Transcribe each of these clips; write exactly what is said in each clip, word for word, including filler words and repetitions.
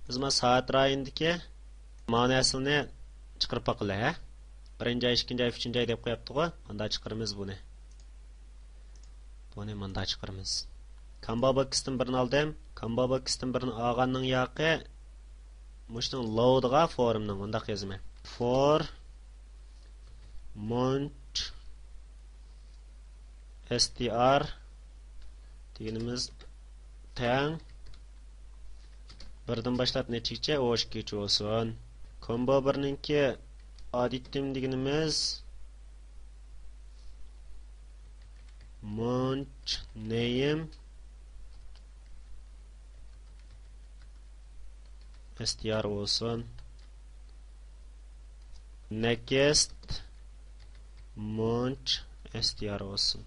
بىز مانا سائەت رايونىدىكى مانا ئەسلىنى چىقىرىپ باقىلى، ھە؟ بىرىنچى ئاي، ئىككىنچى ئاي، ئۈچىنچى ئاي دەپ قويۇپتىغۇ. مۇنداق چىقىرىمىز بۇنى. بۇنى مۇنداق چىقىرىمىز. كومبو بوكستىن بىرنى ئالدىم. كومبو بوكستىن بىرنى ئالغاننىڭ ياقى مۇشۇنىڭ لوۋىدىغا فورمنىڭ مۇنداق يازىمەن. فور مونچ ئېس تى ئار دېگىنىمىز تەڭ بىردىن باشلاپ نەچچىگىچە؟ ئون ئىككىگىچە بولسۇن. كومبو بىرنىڭكى ئاددىي دېگىنىمىز مونچ نېيم ئېس تى ئار بولسۇن. نېكىست مونچ ئېس تى ئار بولسۇن.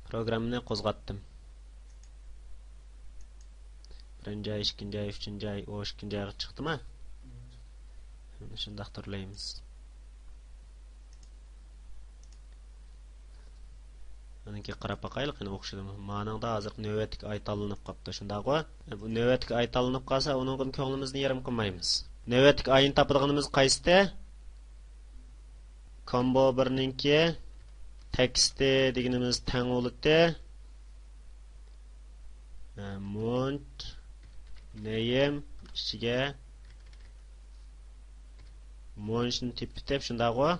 پروگراممىنى قوزغاتتىم. بىرىنچى ئاي، ئىككىنچى ئاي، ئۈچىنچى ئاي، ئون ئىككىنچى ئايغا چىقتىمۇ؟ شۇنداق تۈرلەيمىز. ئانىڭكى قاراپ باقايلى، قېنى ئوخشىدىمۇ؟ مانىڭدا ھازىرقى نۆۋەتتىكى ئاي تاللىنىپ قاپتۇ، شۇنداقغۇ؟ بۇ نۆۋەتتىكى ئاي تاللىنىپ قالسا، ئۇنىڭغىمۇ كۆڭلىمىزنى يېرىم قىلمايمىز. نۆۋەتتىكى ئاينى تاپىدىغىنىمىز قايسى؟ كومبو بىرنىڭكى تېكىستى دېگىنىمىز تەڭ بولىدۇ. مونچ نېيم ئىچىگە مونچنى تېپىپ، شۇنداقغۇ؟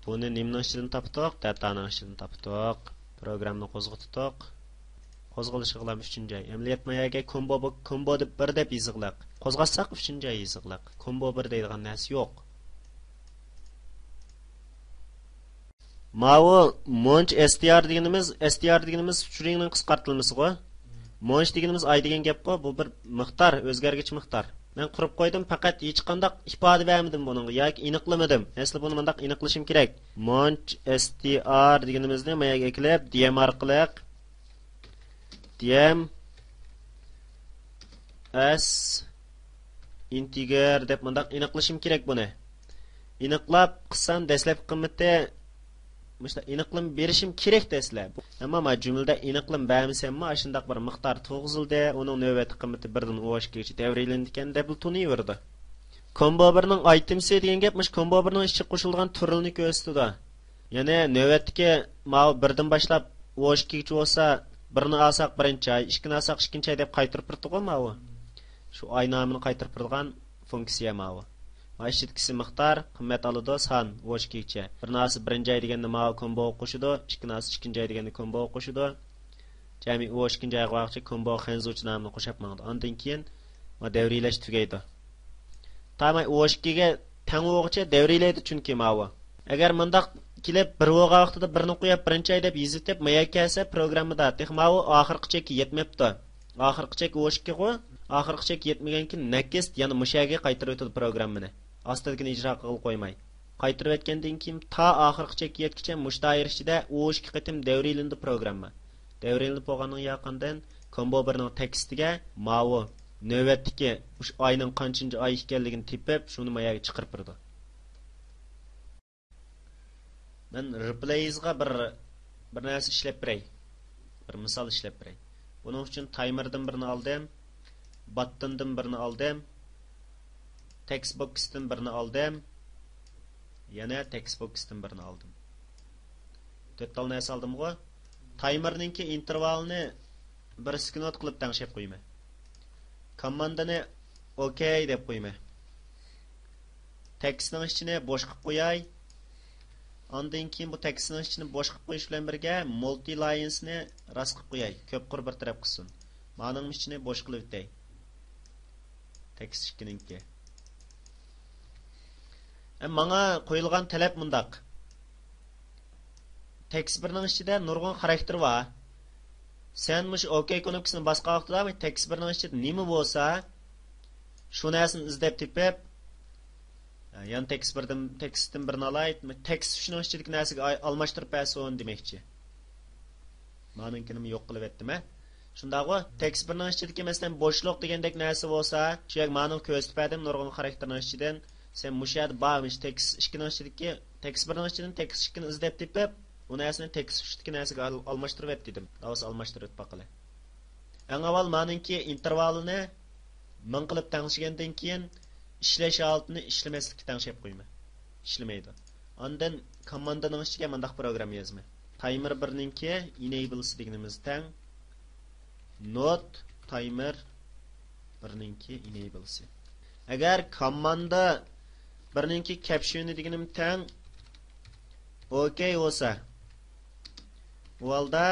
بۇنى نېمىنىڭ ئىچىدىن تاپتۇق؟ داتانىڭ ئىچىدىن تاپتۇق. پروگراممىنى قوزغىتتۇق. قوزغىلىشىغا ئۈچىنچى ئاي. ئەمەلىيەت ما يەرگە كومبو، كومبو دەپ بىر دەپ يېزىغلىق. قوزغاتساق ئۈچىنچى ئاي يېزىغلىق. كومبو بىر دەيدىغان نەرسە يوق. ماۋۇ مونچ ئېس تى ئار دېگىنىمىز، ئېس تى ئار دېگىنىمىس سترىڭنىڭ قىسقارتىلمىسىغۇ. مونچ دېگىنىمىز ئاي دېگەن گەپقۇ، بۇ بىر مىقدار، ئۆزگەرگۈچى مىقدار. مەن قۇرۇپ قويدۇم، پەقەت ھېچقانداق ئىپادە بەرمىدىم بۇنىڭغا ياكى ئېنىقلىمىدىم. ئەسلى بۇنى مۇنداق ئېنىقلىشىم كېرەك. مونچ ئېس تى ئار دېگىنىمىزنى ما يەرگە ئەكېلىپ، دىيەم ئارقىلىق، دىيەم ئەس ئىنتىگېر دەپ مۇنداق ئېنىقلىشىم كېرەك بۇنى. ئېنىقلاپ قىلسام، دەسلەپكى قىممىتى مۇشۇنداق ئېنىقلىما بېرىشىم كېرەك دەسلەپ. ئەمما مانا جۈملىدە ئېنىقلىما بەرمىسەممۇ، ئاشۇنداق بىر مىقدار تۇرغۇزۇلدى، ئۇنىڭ نۆۋەتتىكى قىممىتى بىردىن ئون ئىككىگىچە دەۋرىيلىنىدىكەن دەپلا تونۇۋېرىدۇ. كومبو بىرنىڭ ئايتېمسى دېگەن گەپ مۇشۇ كومبو بىرنىڭ ئىچىگە قوشۇلىدىغان تۈرلىرىنى كۆرسىتىدۇ. يەنى نۆۋەتتىكى ماۋۇ بىردىن باشلاپ ئون ئىككىگىچە بولسا، بىرنى ئالساق بىرىنچى ئاي، ئىككىنى ئالساق ئىككىنچى ئاي دەپ قايتۇرۇپ بېرىدىغۇ ماۋۇ. شۇ ئاي نامىنى قايتۇرۇپ بېرىدىغان فۇنكسىيە ماۋۇ. مانا ئىچىدىكىسى مىقدار، قىممەت ئالىدۇ، سان، ئون ئىككىگىچە. بىرنى ئالسا بىرىنچى ئاي دېگەندە ماۋۇ كومبوغا قوشىدۇ، ئىككىنى ئالسا ئىككىنچى ئاي دېگەندە كومبوغا قوشىدۇ. جەمئىي ئون ئىككىنچى ئايغا بارغۇچە كومبو خەنزۇچە نامىنى قوشۇپ ماڭىدۇ. ئاندىن كېيىن مانا دەۋرىيلەش تۈگەيدۇ. تاماي ئون ئىككىگە تەڭ بولغۇچە دەۋرىيلەيدۇ، چۈنكى ماۋۇ. ئەگەر مۇنداق كېلىپ، بىر بولغان ۋاقتىدا بىرنى قويۇپ، بىرىنچى ئاي دەپ يېزىۋېتىپ، ما يەرگە كەلسە، پروگراممىدا تېخى ماۋۇ ئاخىرقى چەككە يەتمەپتۇ. ئاخىرقى چەك ئون ئىككىغۇ، ئاخىرقى چەك يەتمىگەنكىن، نېكىست يەنە مۇشۇ يەرگە قايتۇرۇۋېتىدۇ پروگراممىنى. ئاستىدىكىنى ئىجرا قىلغىلى قويماي. قايتۇرۇۋەتكەندىن كېيىن، تا ئاخىرقى چەككە يەتكۈچە مۇشۇ دائىرە ئىچىدە ئون ئىككى قېتىم دەۋرىيلىنىدۇ پروگرامما. دەۋرىيلىنىپ بولغاندىن كېيىن كومبو بىرنىڭ تېكىستىگە ماۋۇ نۆۋەتتىكى مۇشۇ ئاينىڭ قانچىنچى ئاي ئىكەنلىكىنى تېپىپ، شۇنى ما يەرگە چىقىرىپ بېرىدۇ. مەن رېپلەيسقا بىر، بىر نەرسە ئىشلەپ بېرەي. بىر مىسال ئىشلەپ بېرەي. بۇنىڭ ئۈچۈن تايمېردىن بىرنى ئالدىم. باتتىندىن بىرنى ئالدىم. تېكىست بوكستىن بىرنى ئالدىم. يەنە تېكىست بوكستىن بىرنى ئالدىم. تۆت تال نەرسە ئالدىمغۇ؟ تايمېرنىڭكى ئىنتېرۋالىنى بىر سېكۇنت قىلىپ تەڭشەپ قويىمەن. كوماندىنى ئوكەي دەپ قويىمەن. تېكىستنىڭ ئىچىنى بوش قىلىپ قوياي. ئاندىن كېيىن بۇ تېكىستنىڭ ئىچىنى بوش قىلىپ قويۇش بىلەن بىرگە، مۇلتى لاينسنى راست قىلىپ قوياي. كۆپ قۇر بىر تەرەپ قىلسۇن. مانىڭ ئىچىنى بوش قىلىۋېتەي. تېكىست ئىككىنىڭكى. ئە، ماڭا قويۇلغان تەلەپ مۇنداق. تېكىست بىرنىڭ ئىچىدە نۇرغۇن خاراكتېر بار. سەن مۇشۇ ئوكەي كۇنۇپكىسىنى باسقان ۋاقتىدا تېكىست بىرنىڭ ئىچىدە نېمە بولسا، شۇ نەرسىنى ئىزدەپ تېپىپ، يەنە تېكىست بىردىن، تېكىستتىن بىرنى ئالاي، تېكىست ئۈچنىڭ ئىچىدىكى نەرسىگە ئاي-، ئالماشتۇرۇپ بەرسۇن دېمەكچى. مانىڭكىنىمۇ يوق قىلىۋەتتىم ھە. شۇنداقغۇ؟ تېكىست بىرنىڭ ئىچىدىكى، مەسىلەن، بوشلۇق دېگەندەك نەرسە بولسا، شۇ يەرگە مانىڭ كۆرسىتىپ بەردىم نۇرغۇن خاراكتېرنىڭ ئىچىدىن. سەن مۇشۇ يەردە بار، مۇشۇ تېكىست ئىككىنىڭ ئىچىدىكى، تېكىست بىرنىڭ ئىچىدىن تېكىست ئىككىنى ئىزدەپ تېپىپ، ئۇ نەرسىنى تېكىست ئۈچتىكى نەرسىگە ئال-، ئالماشتۇرۇۋەت دېدىم. داۋاسى ئالماشتۇرۇۋېتىپ باقىلى. ئەڭ ئاۋۋال مانىڭكى ئىنتېرۋالىنى مىڭ قىلىپ تەڭشىگەندىن كېيىن، ئىشلەش ھالىتىنى ئىشلىمەسلىككە تەڭشەپ قويىمەن. ئىشلىمەيدۇ. ئاندىن كوماندىنىڭ ئىچىگە مۇنداق پروگرامما يازىمەن. تايمېر بىرنىڭكى ئېنەيبلسى دېگىنىمىز تەڭ نوت تايمېر بىرنىڭكى ئېنەيبلسى. ئەگەر كوماندا بىرنىڭكى كەپشىنى دېگىنىم تەڭ ئوكەي بولسا، ئۇ ھالدا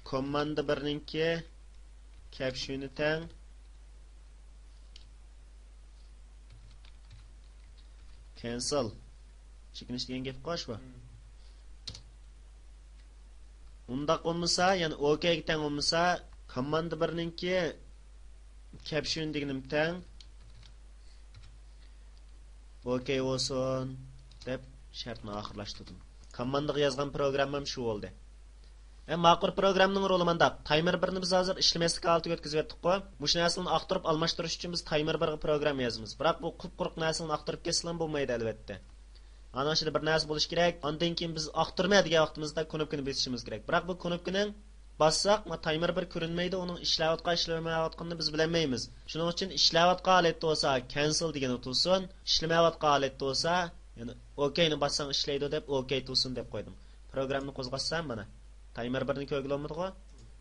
كوماندا بىرنىڭكى كەپشىنى تەڭ كەنسىل. چېكىنىش دېگەن گەپ قوش بۇ. ئۇنداق بولمىسا، يەنى ئوكەيگە تەڭ بولمىسا، كوماندا بىرنىڭكى كەپشىن دېگىنىم تەڭ ئوكەي بولسۇن دەپ شەرتنى ئاخىرلاشتۇردۇم. كوماندىغا يازغان پروگراممام شۇ بولدى. ئە، ماقۇر پروگرامنىڭ رولى مانداق. تايمېر بىرنى بىز ھازىر ئىشلىمەسلىككە ھالىتىگە ئۆتكۈزۈۋەتتۇققۇ. مۇشۇ نەرسىلەرنى ئاختۇرۇپ ئالماشتۇرۇش ئۈچۈن بىز تايمېر بىرغا پروگرامما يازىمىز. بىراق بۇ قۇپقۇرۇق نەرسىلەرنى ئاختۇرۇپ كەتسىلەم بولمايدۇ، ئەلۋەتتە. ئانىڭ ئىچىدە بىر نەرسە بولۇشى كېرەك. ئاندىن كېيىن بىز ئاختۇرما دېگەن ۋاقتىمىزدا كۇنۇپكىنى بېسىشىمىز كېرەك. بىراق بۇ كۇنۇپكىنىڭ باسساق، ما تايمېر بىر كۆرۈنمەيدۇ، ئۇنىڭ ئىشلەۋاتقان، ئىشلىمەيۋاتقىنىنى بىز بىلەلمەيمىز. شۇنىڭ ئۈچۈن ئىشلەۋاتقان ھالەتتە بولسا كەنسىل دېگىنى تۇرسۇن، ئىشلىمەيۋاتقان ھالەتتە بولسا، يەنى ئوكەينى باسساڭ ئىشلەيدۇ دەپ ئوكەي تۇرسۇن دەپ قويدۇم. پروگراممىنى قوزغاتسام مانا، تايمېر بىرنى كۆرگىلى بولمىدىغۇ؟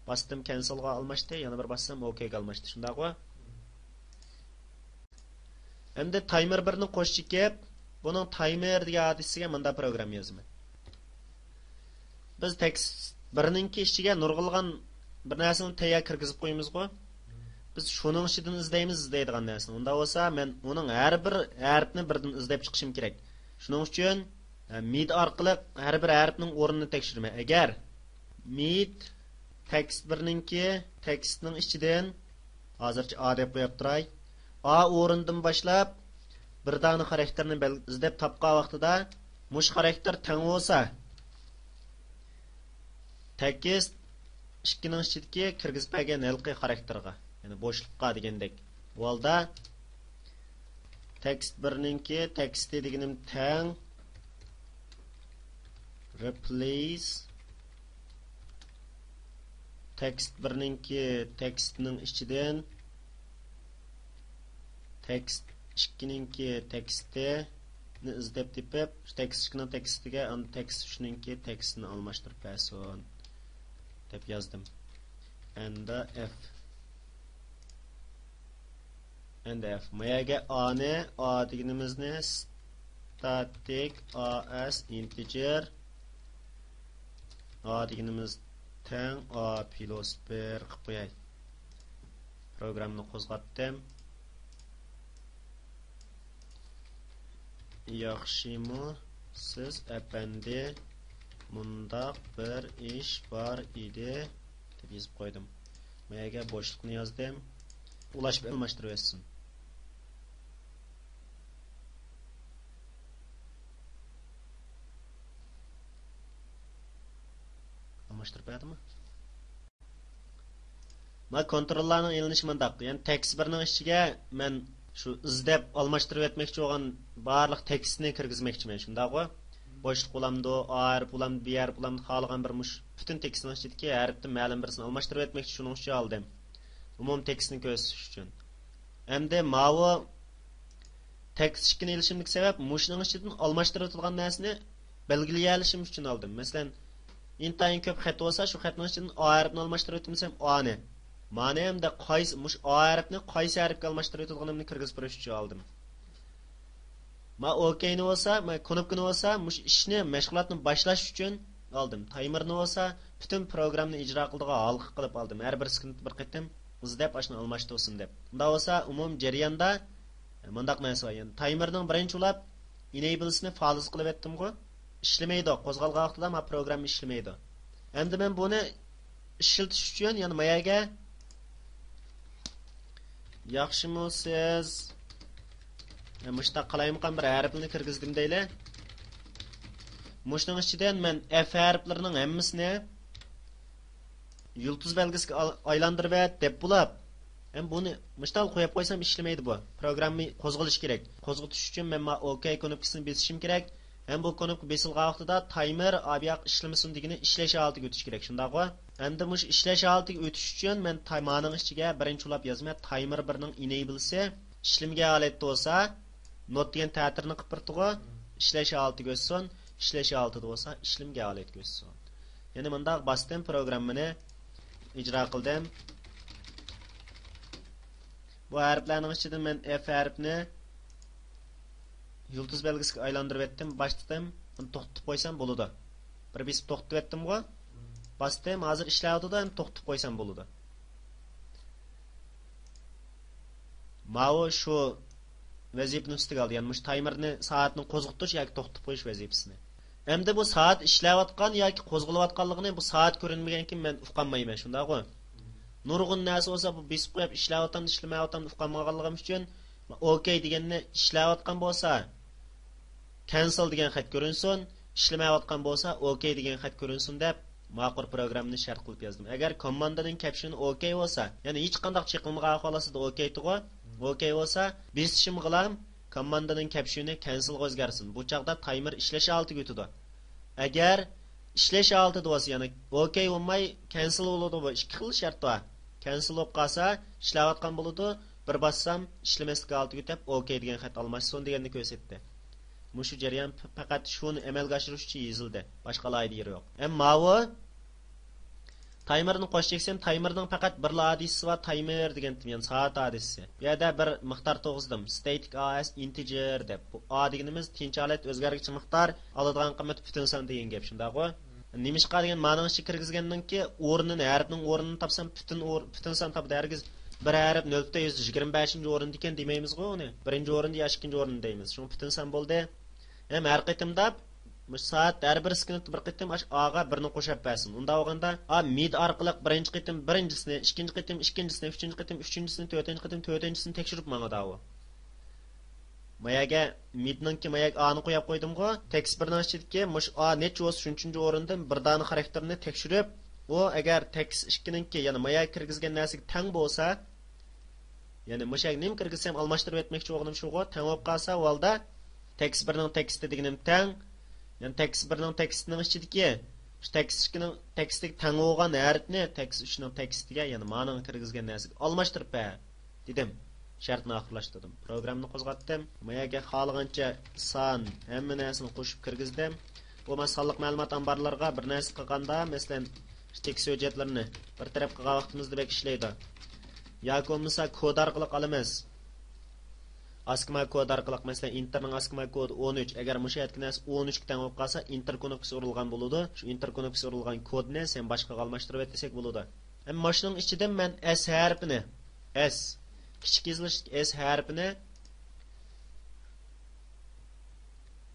باستىم كەنسىلغا ئالماشتى، يەنە بىر باسسام ئوكەيگە ئالماشتى، شۇنداقغۇ؟ ئەمدى تايمېر بىرنى قوش چېكىپ، بۇنىڭ تايمېر دېگەن ئادرېسىگە مۇنداق پروگرامما يازىمەن. بىز تېكىست بىرنىڭكى ئىچىگە نۇرغۇنلىغان بىر نەرسىنى تەييار كىرگۈزۈپ قويىمىزغۇ. بىز شۇنىڭ ئىچىدىن ئىزدەيمىز، ئىزدەيدىغان نەرسىنى. ئۇنداق بولسا، مەن ئۇنىڭ ھەر بىر ھەرپىنى بىردىن ئىزدەپ چىقىشىم كېرەك. شۇنىڭ ئۈچۈن، ئە، مىد ئارقىلىق ھەر بىر ھەرپنىڭ ئورنىنى تەكشۈرىمەن. ئەگەر مىد تېكىست بىرنىڭكى، تېكىستنىڭ ئىچىدىن، ھازىرچە ئا دەپ قويۇپ تۇراي. ئا ئورنىدىن باشلاپ، بىر دانە خاراكتېرنى بەل-، ئىزدەپ تاپقان ۋاقتىدا، مۇشۇ خاراكتېر تەڭ بولسا، تېكىست ئىككىنىڭ ئىچىدىكى كىرگۈزۈپ بەرگەن ھېلىقى خاراكتېرغا، يەنى بوشلۇققا دېگەندەك. بۇ ھالدا تېكىست بىرنىڭكى تېكىستى دېگىنىم تەڭ replace تېكىست بىرنىڭكى تېكىستىنىڭ ئىچىدىن تېكىست ئىككىنىڭكى تېكىستىنى ئىزدەپ تېپىپ، شۇ تېكىست ئىككىنىڭ تېكىستىگە ئاندىن تېكىست ئۈچنىڭكى تېكىستىنى ئالماشتۇرۇپ بەرسۇن دەپ يازدىم. ئەندى ئېف. ئەندى ئېف. ما يەرگە ئانى، ئا دېگىنىمىزنى static as integer، ئا دېگىنىمىز تەڭ ئا پلۇس بىر قىلىپ قوياي. پروگراممىنى قوزغاتتىم. ياخشىمۇ سىز ئەپەندى؟ مۇنداق بىر ئىش بار ئىدى دەپ يېزىپ قويدۇم. ما يەرگە بوشلۇقنى يازدىم. ئۇلاشىپ ئالماشتۇرۇۋەتسۇن. ئالماشتۇرۇپ بەردىمۇ؟ ما كونتروللارنىڭ ئېلىنىشى مۇنداق. يەنى تېكىست بىرنىڭ ئىچىگە مەن شۇ ئىزدەپ ئالماشتۇرۇۋەتمەكچى بولغان بارلىق تېكىستنى كىرگۈزمەكچىمەن، شۇنداقغۇ؟ بوشلۇق بولامدۇ، ئا ھەرپ بولامدۇ، بى ھەرپ بولامدۇ، خالىغان بىر مۇش پۈتۈن تېكىستنىڭ ئىچىدىكى ھەرپتىن مەلۇم بىرسىنى ئالماشتۇرۇۋەتمەكچى، شۇنىڭ ئۈچۈن ئالدىم. ئومۇمىي تېكىستنى كۆرسىتىش ئۈچۈن. ئەمدى ماۋۇ تېكىست ئىككىنى ئېلىشىمدىكى سەۋەب مۇشۇنىڭ ئىچىدىن ئالماشتۇرۇۋېتىدىغان نەرسىنى بەلگىلىيەلىشىم ئۈچۈن ئالدىم. مەسىلەن، ئىنتايىن كۆپ خەت بولسا، شۇ خەتنىڭ ئىچىدىن ئا ھەرپىنى ئالماشتۇرۇۋېتىمسەن، ئانى. مانى ھەمدە قايسى، مۇشۇ ئا ھەرپنى قايسى ھەرپكە ئالماشتۇرۇۋېتىدىغىنىمنى كىرگۈزۈپ بېرىش ئۈچۈن ئالدىم. ما ئوكەينى بولسا، ما كۇنۇپكىنى بولسا، مۇشۇ ئىشنى، مەشغۇلاتنى باشلاش ئۈچۈن ئالدىم. تايمېرنى بولسا، پۈتۈن پروگراممىنى ئىجرا قىلىدىغان ھالقا قىلىپ ئالدىم. ھەر بىر سېكۇنتتا بىر قېتىم ئىزدەپ، ئاشۇنى ئالماشتۇرسۇن دەپ. ئۇنداق بولسا، ئومۇمىي جەرياندا مۇنداق نەرسە بار. يەنى تايمېرنىڭ بىرىنچى ئۇلاپ، ئېنەيبلسىنى فالس قىلىۋەتتىمغۇ؟ ئىشلىمەيدۇ. قوزغالغان ۋاقتىدا ما پروگرامما ئىشلىمەيدۇ. ئەمدى مەن بۇنى ئىشلىتىش ئۈچۈن يەنە ما يەرگە ياخشىمۇ سىز؟ يا، مۇشۇنداق قالايمىقان بىر ھەرپنى كىرگۈزدۈم دەيلى. مۇشۇنىڭ ئىچىدىن مەن ئېف ھەرپلىرىنىڭ ھەممىسىنى يۇلتۇز بەلگىسىگە ئال-، ئايلاندۇرۇۋەت دەپ بولاپ، ھەم بۇنى مۇشۇنداق قويۇپ قويسام ئىشلىمەيدۇ بۇ. پروگرامما قوزغىلىشى كېرەك. قوزغىتىش ئۈچۈن مەن ما ئوكەي كۇنۇپكىسىنى بېسىشىم كېرەك. ھەم بۇ كۇنۇپكا بېسىلغان ۋاقتىدا تايمېر ئا بۇياق ئىشلىمىسۇن دېگىنى ئىشلەش ھالىتىگە ئۆتۈش كېرەك، شۇنداقغۇ؟ ئەمدى مۇشۇ ئىشلەش ھالىتىگە ئۆتۈش ئۈچۈن مەن تاي-، مانىڭ ئىچىگە بىرىنچى ئۇلاپ يازىمەن، تايمېر بىرنىڭ ئېنەيبلسى ئىشلىمىگەن ھالەتتە بولسا، نوت دېگەن تەتۈرنى قىلىپ بېرىپتىغۇ، ئىشلەش ھالىتىگە ئۆتسۇن، ئىشلەش ھالىتىدە بولسا ئىشلىمىگەن ھالەتكە ئۆتسۇن. يەنە مۇنداق باستىم، پروگراممىنى ئىجرا قىلدىم. بۇ ھەرپلەرنىڭ ئىچىدىن مەن ئېف ھەرپىنى يۇلتۇز بەلگىسىگە ئايلاندۇرۇپ ئەتتىم، باشلىدىم. بۇنى توختىتىپ قويسام بولىدۇ. بىر بېسىپ توختىتىپ ئەتتىمغۇ. باستىم، ھازىر ئىشلەۋاتىدۇ، ئەمدى توختىتىپ قويسام بولىدۇ. ماۋۇ شۇ ۋەزىپىنى ئۈستىگە ئالدى، يەنى مۇشۇ تايمېرنى، سائەتنى قوزغىتىش ياكى توختىتىپ قويۇش ۋەزىپىسىنى. ئەمدى بۇ سائەت ئىشلەۋاتقان ياكى قوزغىلىۋاتقانلىقىنى بۇ سائەت كۆرۈنمىگەنكىن مەن ئۇقالمايمەن، شۇنداقغۇ؟ نۇرغۇن نەرسە بولسا بۇ بېسىپ قويۇپ ئىشلەۋاتامدۇ، ئىشلىمەيۋاتامدۇ ئۇقالمىغانلىقىم ئۈچۈن، ئوكەي دېگەننى، ئىشلەۋاتقان بولسا كەنسىل دېگەن خەت كۆرۈنسۇن، ئىشلىمەيۋاتقان بولسا ئوكەي دېگەن خەت كۆرۈنسۇن دەپ ماقۇل پروگراممىنى شەرت قىلىپ يازدىم. ئەگەر كوماندىنىڭ كەپشىنى ئوكەي بولسا، يەنى ھېچقانداق چېقىلمىغان ئەھۋال ئاستىدا ئوكەي تۇغۇ، ئوكەي بولسا بېسىشىمغىلام كوماندىنىڭ كەپشىنى كەنسىلغا ئۆزگەرسۇن. بۇ چاغدا تايمېر ئىشلەش ھالىتىگە ئۆتىدۇ. ئەگەر ئىشلەش ھالىتىدە بولسا، يەنى ئوكەي بولماي كەنسىل بولىدۇ. بۇ ئىككى خىل شەرت بار. كەنسىل بولۇپ قالسا ئىشلەۋاتقان بولىدۇ، بىر باسسام ئىشلىمەسلىك ھالىتىگە ئۆتۈپ ئوكەي دېگەن خەت ئالماشسۇن دېگەننى كۆرسەتتى. مۇشۇ جەريان پ-، پەقەت شۇنى ئەمەلگە ئاشۇرۇش ئۈچۈن يېزىلدى. باشقا ئالاھىدە يېرى يوق. ھەم ماۋۇ تايمېرنى قوش چەكسەم، تايمېرنىڭ پەقەت بىرلا ئادرېسى بار، تايمېر دېگەنتىم، يەنى سائەت ئادرېسى. بۇ يەردە بىر مىقدار تۇرغۇزدۇم، static as integer دەپ. بۇ ئا دېگىنىمىز تىنچ ھالەت ئۆزگەرگۈچى مىقدار، ئالىدىغان قىممىتى پۈتۈن سان دېگەن گەپ، شۇنداقغۇ؟ نېمىشقا دېگەن مانىڭ ئىچىگە كىرگۈزگەندىن كېيىن ئورنىنى، ھەرپنىڭ ئورنىنى تاپسام پۈتۈن ئور-، پۈتۈن سان تاپىدۇ. ھەرگىز بىر ھەرپ نۆل پۈتۈن يۈزدىن يىگىرمە بەشىنچى ئورۇندىكەن دېمەيمىزغۇ ئۇنى. بىرىنچى ئورۇندا يا ئىككىنچى ئورۇندا دەيمىز. شۇڭا پۈتۈن سان بولدى. ھەم ھەر قېتىمدا مۇشۇ سائەت ھەر بىر سېكۇنتتا بىر قېتىم ئاشۇ ئاغا بىرنى قوشۇپ بەرسۇن. ئۇنداق بولغاندا، ئا، مىد ئارقىلىق بىرىنچى قېتىم بىرىنچىسىنى، ئىككىنچى قېتىم ئىككىنچىسىنى، ئۈچىنچى قېتىم ئۈچىنچىسىنى، تۆتىنچى قېتىم تۆتىنچىسىنى تەكشۈرۈپ ماڭىدۇ ئۇ. مايەگە مىدنىڭكى، مايەگە ئانى قويۇپ قويدۇمغۇ. تېكىست بىرنىڭ ئىچىدىكى مۇشۇ ئا نەچچە بولسا شۇنچىنچى ئورۇندىن بىر دانە خاراكتېرنى تەكشۈرۈپ، ئۇ ئەگەر تېكىست ئىككىنىڭكى، يەنى مايەگە كىرگۈزگەن نەرسىگە تەڭ بولسا، يەنى مۇشۇ يەرگە نېمە كىرگۈزسەم ئالماشتۇرۇپ ئۆتمەكچى بولغىنىم شۇغۇ، تەڭ بولۇپ قالسا، ئۇ ھالدا تېكىست بىرنىڭ تېكىستى دېگىنىم تەڭ. يەنى تېكىست بىرنىڭ تېكىستىنىڭ ئىچىدىكى، شۇ تېكىست ئىككىنىڭ تېكىستىگە تەڭ بولغان ھەرپنى تېكىست ئۈچنىڭ تېكىستىگە، يەنى مانىڭغا كىرگۈزگەن نەرسىگە ئالماشتۇرۇپ بەر دېدىم. شەرتنى ئاخىرلاشتۇردۇم. پروگراممىنى قوزغاتتىم. ما يەرگە خالىغانچە سان، ھەممە نەرسىنى قوشۇپ كىرگۈزدۈم. بۇ مانا سانلىق مەلۇمات ئامبارلىرىغا بىر نەرسە قىلغاندا، مەسىلەن، تېكىست ھۆججەتلىرىنى بىر تەرەپ قىلغان ۋاقتىمىزدا بەك ئىشلەيدۇ. ياكى بولمىسا كود ئارقىلىق ئالىمىز. ئاسكما كود ئارقىلىق، مەسىلەن، ئىنتېرنىڭ ئاسكما كودى ئون ئۈچ. ئەگەر مۇشۇ يەردىكى نەرسە ئون ئۈچكە تەڭ بولۇپ قالسا، ئىنتېر كۇنۇپكىسى ئۇرۇلغان بولىدۇ. شۇ ئىنتېر كۇنۇپكىسى ئۇرۇلغان كودنى سەن باشقىغا ئالماشتۇرۇۋەت دېسەك بولىدۇ. ھەم ماشۇنىڭ ئىچىدىن مەن ئېس ھەرپىنى، ئېس، كىچىك يېزىلىشلىق ئېس ھەرپىنى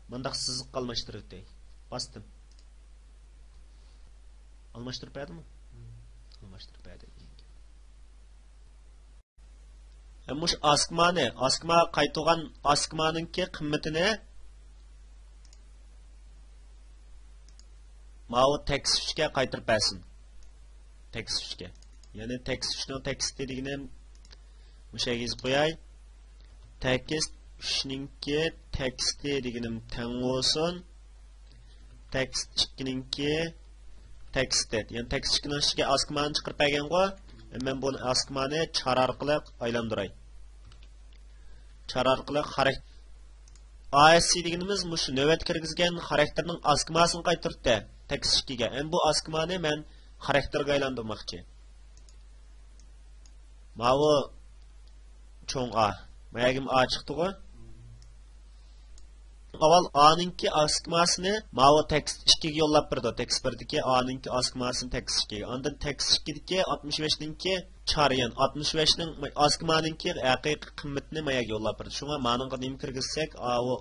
مۇنداق سىزىققا ئالماشتۇرۇۋېتەي. باستىم. ئالماشتۇرۇپ بەردىمۇ؟ ئالماشتۇرۇپ بەردى. ھەم مۇشۇ ئاسكمانى، ئاسكماغا قايتۇرغان ئاسكمانىڭكى قىممىتىنى ماۋۇ تېكىست ئۈچكە قايتۇرۇپ بەرسۇن. تېكىست ئۈچكە. يەنى تېكىست ئۈچنىڭ تېكىستى دېگىنىم مۇشۇ يەرگە يېزىپ قوياي. تېكىست ئۈچنىڭكى تېكىستى دېگىنىم تەڭ بولسۇن. تېكىست ئىككىنىڭكى تېكىستى. يەنى تېكىست ئىككىنىڭ ئىچىگە ئاسكمانى چىقىرىپ بەرگەنغۇ. مەن بۇنى ئاسكمانى چار ئارقىلىق ئايلاندۇراي. چار ئارقىلىق خاراكتېر. ئا ئېس سى دېگىنىمىز مۇشۇ نۆۋەتتە كىرگۈزگەن خاراكتېرنىڭ ئاسكماسىنى قايتۇرتتى. تېكىست ئىككىگە. ئەمدى بۇ ئاسكمانى مەن خاراكتېرگە ئايلاندۇرماقچى. ماۋۇ چوڭ ئا. ما يەرگىمۇ ئا چىقتىغۇ. ئاۋۋال ئانىڭكى ئاسكماسىنى ماۋۇ تېكىست ئىككىگە يوللاپ بېرىدۇ. تېكىست بىردىكى ئانىڭكى ئاسكماسىنى تېكىست ئىككىگە. ئاندىن تېكىست ئىككىدىكى ئاتمىش بەشنىڭكى چار، يەنى ئاتمىش بەشنىڭ ئاسكمانىڭكى ھەقىقىي قىممىتىنى ما يەرگە يوللاپ بېرىدۇ. شۇڭا مانىڭغا نېمە كىرگۈزسەك، ئاۋۇ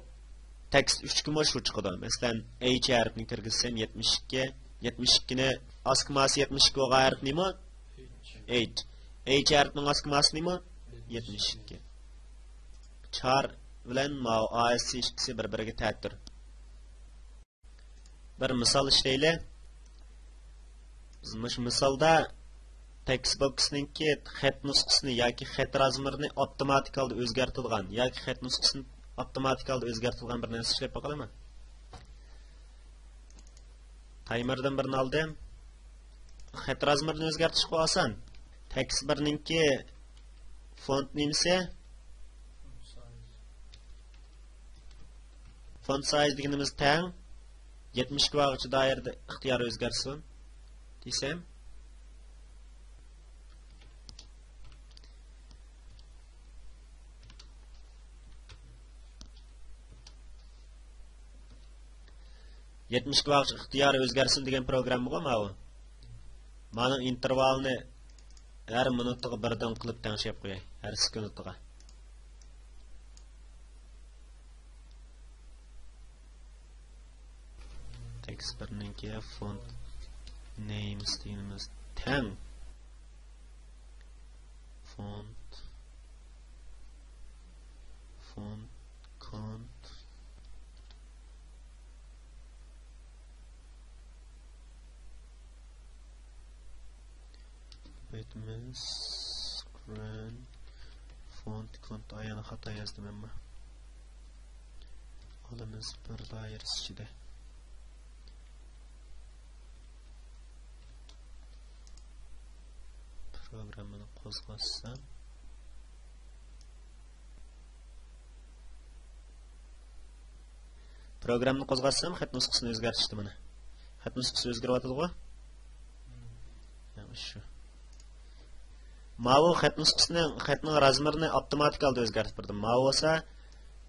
تېكىست ئۈچكىمۇ شۇ چىقىدۇ. مەسىلەن، ئېيچ ھەرپىنى كىرگۈزسەم يەتمىش ئىككى، يەتمىش ئىككىنى ئاسكماسى يەتمىش ئىككى بولغان ھەرپ نېمە؟ ئېيچ. ئېيچ ھەرپنىڭ ئاسكماسى نېمە؟ يەتمىش ئىككى. چار بىلەن ماۋۇ ئا ئېس سى ئىككىسى بىر-بىرىگە تەتۈر. بىر مىسال ئىشلەيلى. بىز مۇشۇ مىسالدا تېكىست بوكسنىڭكى خەت نۇسخىسىنى ياكى خەت رازمېرىنى ئاپتوماتىك ھالدا ئۆزگەرتىدىغان ياكى خەت نۇسخىسىنى ئاپتوماتىك ھالدا ئۆزگەرتىدىغان بىر نەرسە ئىشلەپ باقايلىمۇ؟ تايمېردىن بىرنى ئالدىم. خەت رازمېرىنى ئۆزگەرتىشقۇ ئاسان. تېكىست بىرنىڭكى فونت نېمىسى؟ فونت سايز دېگىنىمىز تەڭ يەتمىش ئىككى بارغىچە دائىرىدە ئىختىيارى ئۆزگەرسۇن دېسەم، يەتمىش ئىككى ۋاقىت ئىختىيارى ئۆزگەرسۇن دېگەن پروگراممىغۇ ماۋۇ. مانا ئىنتېرۋالنى ھەر مىنۇتىغا بىردىن قىلىپ تەڭشەپ قوياي، ھەر سېكۇنتىغا. تېكىست بىرنىڭكى فونت نېيمس دېگىنىمىز تەڭ. فونت، فونت كونت، بىتمىس، كرون، فونت كونت، ئايەنى خاتا يازدىم ئەمما. ئالىمىز بىر دائىرىسى ئىچىدە. پروگراممىنى قوزغاتسام. پروگراممىنى قوزغاتسام، خەت نۇسخىسىنى ئۆزگەرتىشتى مانا. خەت نۇسخىسى ئۆزگىرىۋاتىدىغۇ؟ ھە، شۇ. ماۋۇ خەت نۇسخىسىنىڭ، خەتنىڭ رازمېرىنى ئاپتوماتىك ھالدا ئۆزگەرتىپ بەردىم. ماۋۇ بولسا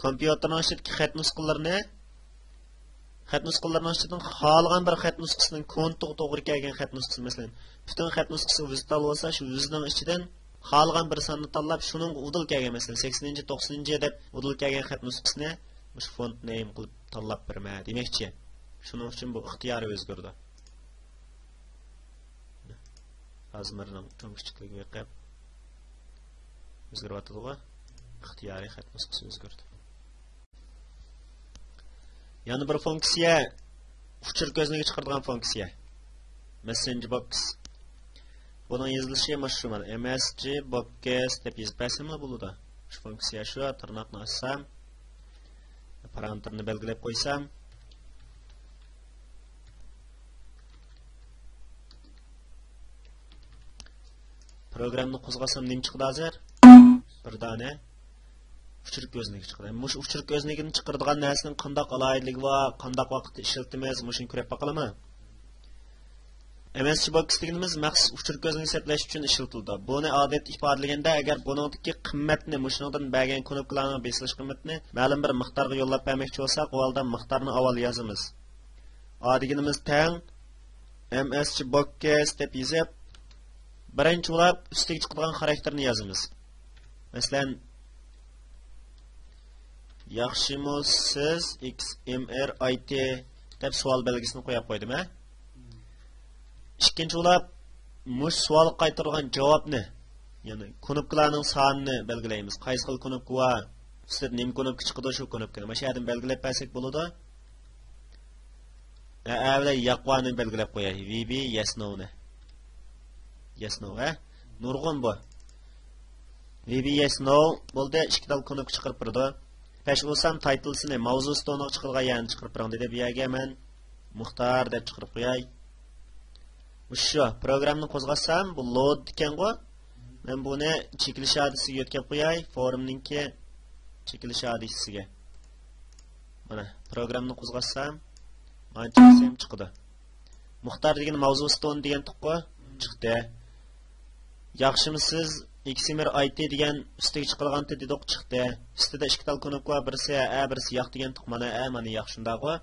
كومپيۇتېرنىڭ ئىچىدىكى خەت نۇسخىلىرىنى، خەت نۇسخىلىرىنىڭ ئىچىدىن خالىغان بىر خەت نۇسخىسىنىڭ كونتىغا توغرا كەلگەن خەت نۇسخىسى، مەسىلەن، پۈتۈن خەت نۇسخىسى ۋىزىتال بولسا، شۇ ۋىزنىڭ ئىچىدىن خالىغان بىر ساننى تاللاپ، شۇنىڭغا ئۇدۇل كەلگەن، مەسىلەن، سەكسىنىنچى، توقسىنىنچى دەپ ئۇدۇل كەلگەن خەت نۇسخىسىنى مۇشۇ فونت نېيم قىلىپ تاللاپ بېرىمەن دېمەكچى. شۇنىڭ ئۈچۈن بۇ ئىختىيارىي ئۆزگىرىدۇ. رازمېرنىڭ چوڭ كىچىكلىكىگە بېقىپ ئۆزگىرىۋاتىدىغۇ. ئىختىيارىي خەت نۇسخىسى ئۆزگىرىدۇ. يەنە بىر فۇنكسىيە، ئۇچۇر كۆزنىكى چىقىرىدىغان فۇنكسىيە. مەسسېنجېر بوكس. بۇنىڭ يېزىلىشى مانا شۇ مانا، ئېم ئېس جى بوكس دەپ يېزىپ بەرسەملا بولىدۇ. شۇ فۇنكسىيە شۇ، تىرناقنى ئاچسام، پارامېتىرنى بەلگىلەپ قويسام، پروگراممىنى قوزغاتسام نېمە چىقىدۇ ھازىر؟ بىر دانە ئۇچۇر كۆزنىكى چىقىدۇ. مۇشۇ ئۇچۇر كۆزنىكىنى چىقىرىدىغان نەرسىنىڭ قانداق ئالاھىدىلىكى بار، قانداق ۋاقىتتا ئىشلىتىمىز، مۇشۇنى كۆرۈپ باقالىمۇ؟ ئېم ئېس جى بوكس دېگىنىمىز مەخسۇس ئۇچۇر كۆزنىكى سەپلەش ئۈچۈن ئىشلىتىلىدۇ. بۇنى ئادەتتە ئىپادىلىگەندە، ئەگەر بۇنىڭدىكى قىممەتنى، مۇشۇنىڭدىن بەرگەن كۇنۇپكىلارنىڭ بېسىلىش قىممىتىنى مەلۇم بىر مىقدارغا يوللاپ بەرمەكچى بولساق، ئۇ ھالدا مىقدارنى ئاۋۋال يازىمىز. ئا دېگىنىمىز تەڭ ئېم ئېس جى بوكس دەپ يېزىپ، بىرىنچى بولۇپ ئۈستىگە چىقىدىغان خاراكتېرنى يازىمىز. مەسىلەن، ياخشىمۇ سىز ئېكس ئېم ئېر ئاي تى دەپ سوئال بەلگىسىنى قويۇپ قويدۇم، ھە؟ ئىككىنچى بولۇپ، مۇشۇ سوئالغا قايتۇرۇلغان جاۋابنى، يەنى كۇنۇپكىلارنىڭ سانىنى بەلگىلەيمىز. قايسى خىل كۇنۇپكا بار، ئۈستىدە نېمە كۇنۇپكا چىقىدۇ، شۇ كۇنۇپكىنى. ماشۇ يەردىن بەلگىلەپ بەرسەك بولىدۇ. ھە، ئەۋلە ياق بارنى بەلگىلەپ قوياي. ۋى بى يەس نوۋنى. يەس نوۋ، ھە؟ نۇرغۇن بۇ. ۋى بى يەس نوۋ بولدى، ئىككى تال كۇنۇپكا چىقىرىپ بېرىدۇ. پەش بولسام تايتىلسىنى، ماۋزۇ ستونىغا چىقىدىغان يەرنى چىقىرىپ بېرىڭ دېدى بۇ يەرگە مەن. مۇختار دەپ چىقىرىپ قوياي. مۇشۇ پروگراممىنى قوزغاتسام، بۇ لود ئىكەنغۇ. مەن بۇنى چېكىلىش ئادىسىگە يۆتكەپ قوياي، فورمنىڭكى چېكىلىش ئادىسىگە. مانا، پروگراممىنى قوزغاتسام، مانا چىقسام چىقىدۇ. مۇختار دېگەن ماۋزۇ ستون دېگەنتۇققۇ؟ چىقتى. ياخشىمۇسىز ئېكسىمىر ئاي تى دېگەن ئۈستىگە چىقىرغانتى دېدۇق، چىقتى. ئۈستىدە ئىككى تال كۇنۇپكا بار، بىرسى ھە، بىرسى ياق دېگەنتۇق. مانا ھە، مانا ياق، شۇنداقغۇ؟